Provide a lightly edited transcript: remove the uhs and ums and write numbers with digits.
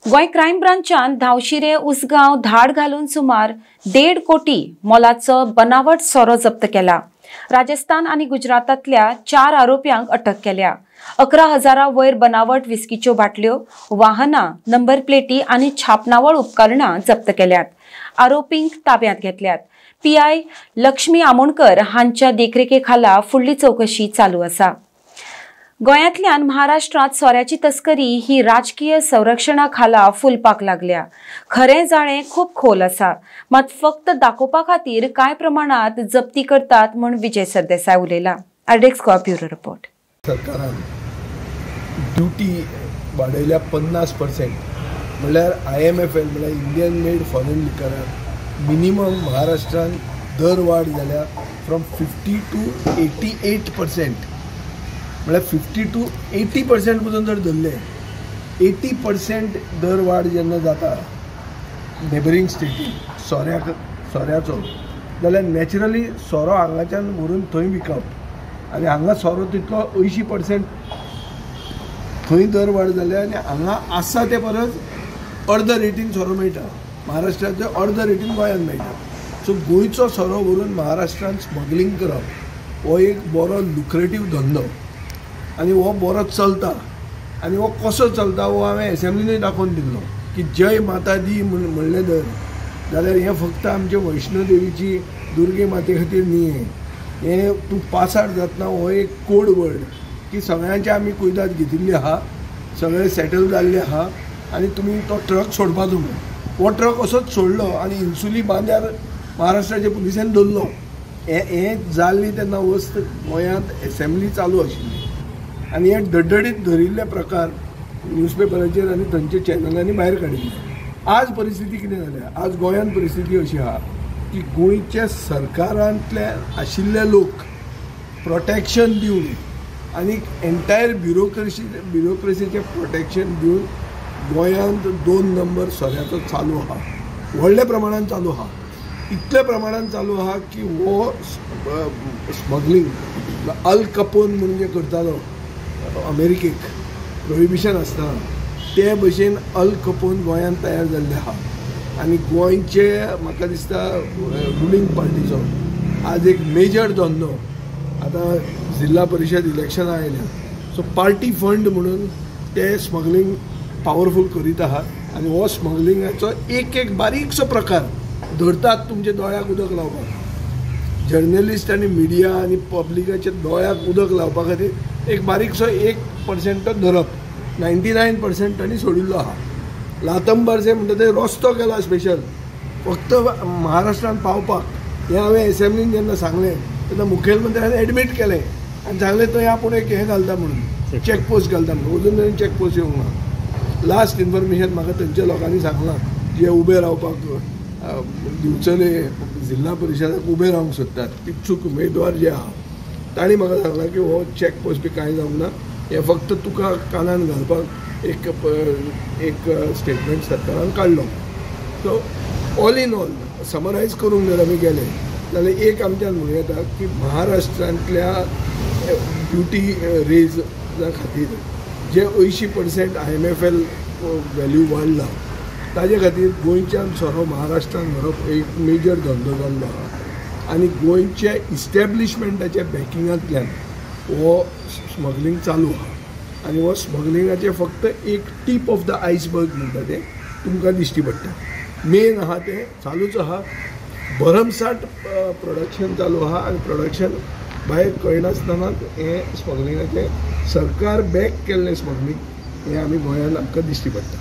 Goa crime ब्रांचान धावशिरे Usgao धाड घालून सुमार 1.5 कोटी मोलाचो बनावट सोरो जप्त केला। राजस्थान आनी गुजरातांतल्या 4 आरोप्यांक अटक केल्या। 11,000 वयर बनावट विस्कीच्यो बाटल्यो, वाहनां, नंबर प्लेटी आनी छापणावळ उपकरणां जप्त केल्यात। आरोपींक ताब्यांत घेतल्यात। पीआय लक्ष्मी आमोणकर हांच्या देखरेखे खाला फुडली चौकशी चालू आसा। गोंयांतल्यान महाराष्ट्रांत सोऱ्याची तस्करी ही राजकीय संरक्षणा खाला फुलपाक लागल्या। खरें जाळें खूब खोल आसा, मात फक्त दाखोवपा खातीर कांय प्रमाणांत जप्ती करतात म्हूण विजय सरदेसाय उलयला। RDX Goa bureau report. सरकारान ड्युटी वाडयल्या 50%, म्हणल्यार IMFL म्हणल्यार इंडियन मेड फॉरेन लिकराक मिनिमम महाराष्ट्रान दर वाड जाल्या फ्रॉम 50 to 88%, म्हळ्यार 50 to 80% पसून जर धरलें 80% दर वाड जेन्ना जाता नेबरींग स्टेटीन सोऱ्याचो, जाल्यार नॅचरली सोरो हांगाच्यान व्हरून थंय विकप आनी हांगा सोरो तितलो 80% थंय दर वाड जाल्या आनी हांगा आसा ते परस अर्द रेटीन सोरो मेळटा, महाराष्ट्राचो अर्द रेटीन गोंयांत मेळटा। सो गोंयचो सोरो व्हरून महाराष्ट्रान स्मगलींग करप हो एक बरो लुक्रेटीव धंदो आनी हो बरो चलता। आनी हो कसो चलता हो हांवें एसेंब्लीनूय दाखोवन दिल्लो की जय माता दी म्हणलें धर जाल्यार हें फक्त आमचे वैष्णो देवीची दुर्गे माते खातीर न्ही, हें तूं पासार जातना हो एक कोड वर्ड की सगळ्यांचे आमी कुयदाद घेतिल्ली आहा, सगळे सेटल जाल्ले आहा आनी तुमी तो ट्रक सोडपाचो म्हणून। हो ट्रक असोच सोडलो आनी इन्सुली बांद्यार महाराष्ट्राच्या पुलिसान धरलो। हें जाल्ली तेन्ना वस्त गोंयांत एसेंब्ली चालू आशिल्ली आनी हे डड्डडीत धरिल्ले प्रकार न्यूजपेपराचेर आनी थंयच्या चॅनलांनी भायर काडिल्ले। आज परिस्थिती कितें जाल्या, आज गोंयांत परिस्थिती अशी आहा की गोंयच्या सरकारांतले आशिल्ले लोक प्रोटेक्शन दिवन आनी एंटायर ब्युरोक्रेसीचें प्रोटेक्शन दिवन गोंयांत 2 नंबर सोऱ्याचो चालू आहा, व्हडल्या प्रमाणान चालू आहा। इतल्या प्रमाणान चालू आहा की हो स्मगलींग अल कपोन म्हणून जे करतालो अमेरिकेक प्रोहिबिशन आसतना ते भशेन अल कपोन गोंयांत तयार जाल्ले आहा। आनी गोंयचे म्हाका दिसता रुलींग पार्टीचो आज एक मेजर धंदो, आतां जिल्हा परिशद इलेक्शनां आयल्या, सो पार्टी फंड म्हणून ते स्मगलींग पावरफूल करीत आहात आनी हो स्मगलिंगाचो एक एक बारीकसो प्रकार धरतात तुमच्या दोळ्याक उदक लावपाक। जर्नलिस्ट आनी मिडिया आनी पब्लिकाच्या दोळ्याक उदक लावपा खातीर एक बारीकसो 1% तो धरप, 99% तांणी सोडिल्लो आहा। लातंबारसे म्हणटा ते रस्तो केला स्पेशल फक्त महाराष्ट्रान पावपाक। हें हांवें एसेंब्लीन जेन्ना सांगलें तेन्ना मुखेलमंत्र्यान एडमीट केलें आनी सांगलें थंय आपूण एक हें घालता म्हणून, चॅकपोस्ट घालता म्हणून। अजून मेरेन चॅकपोस्ट येवंक ना। लास्ट इन्फॉर्मेशन म्हाका थंयच्या लोकांनी सांगलां जे उबे रावपाक दिवचले जिल्हा परिशदाक उबे रावंक सोदतात इत्सूक उमेदवार जे आहा तांणी म्हाका सांगलां की हो चॅकपोस्ट बी कांय जावंक ना, हें फक्त तुका कानान घालपाक एक एक स्टेटमेंट सरकारान काडलो। So all in all summarise करूंक जर आमी गेले जाल्यार एक आमच्यान म्हणूं येता की महाराष्ट्रांतल्या ड्युटी रेजा खातीर जे 80% IMFL value वाडला ताजे खातीर गोंयच्यान सोरो महाराष्ट्रान व्हरप एक मेजर धंदो जाल्लो आहा आनी गोंयच्या इस्टॅब्लिशमेंटाच्या बॅकिंगांतल्यान हो स्मगलींग चालू आहा। आनी हो स्मगलिंगाचें फक्त एक टीप ऑफ the iceberg म्हणटा तें तुमकां दिश्टी पडटा। मेन आहा तें चालूच आहा, भरमसाठ प्रोडक्शन चालू आहा आनी प्रोडक्शन भायर कळनासतना हें स्मगलिंगाचें सरकार बॅक केल्लें स्मगलींग हें आमी गोंयांत आमकां दिश्टी पडटा।